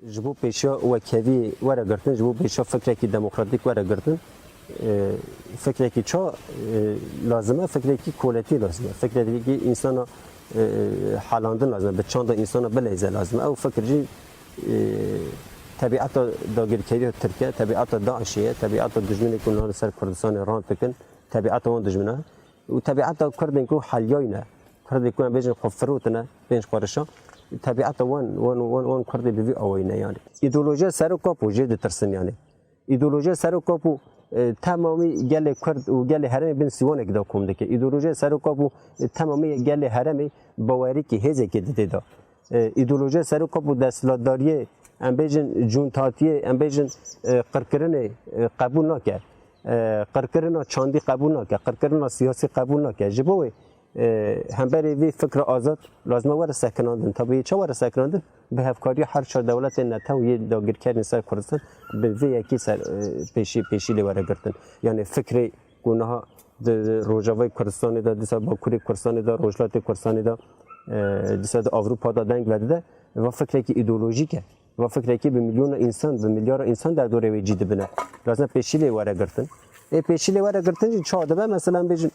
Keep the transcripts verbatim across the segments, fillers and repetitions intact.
Ji bo pêşiya wekheviyê were girtin, ji bo pêşiya fikrekî demokratîk were girtin, e, fikrekî ça, e, lazim e, fikrekî koletî lazim e. Fikrekî însana, e, helandin lazim e, bi çanda însana bileyze lazim e. Ew fikir jî, e, tebiata dagirkeriya Tirk e, tebiata DAIŞê ye, tebiata dijminê ku niha li ser Kurdistanê rant dikin, tebiata wan dijmina û tebiata Kurdên ku heliyayne, Kurdê ku em bêjin xwe firotine, bên ji xwe rişa, tebiata wan, wan, wan, wan Kurdê bi vî awayî ne yani. Îdeolojiya Serok Apo jê ditirsin yani. Îdeolojiya Serok Apo, e, temamî gelê Kurd û gelê herêmê bin sîwanekê de kom dike. Îdeolojiya Serok Apo, e, temamî gelê herêmê bawerîkî hêzekê dide da. E, îdeolojiya Serok Apo desthilatdariyê, em bêjin cûntatiyê, em bêjin, e, qirkirinê, e, qebûl nake. E, qirkirina çandî qebûl nake, qirkirina siyasî qebûl nake. Ji bo wê, e, hemberê vê fikra azad lazim e were sekinandin. Tabî ça were sekinandin? Bi hevkariya her çar dewletên netew yê dagirkerên ser Kurdistan bi vê yekê ser, e, pêşî, pêşî lê were girtin. Yani fikrê ku niha di Rojavayê Kurdistanê de, dîsa Bakurê Kurdistanê de, Rojhilatê Kurdistanê de, e, dîsa di Ewropa de deng vedide, va fikrekî îdeolojîk e. Va fikrekî bi milyona însan, bi milyara însan derdorê wê cî dibine. Lazim e pêşî lê were girtin. Ê pêşî lê were girtin jî ça dibe? Mesela em bêjin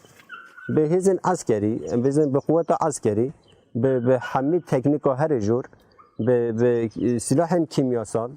bi hêzên eskerî, em bêjin bi quweta eskerî, bi, bi hemî teknîka herê jor, bi, bi silahên kîmyasal,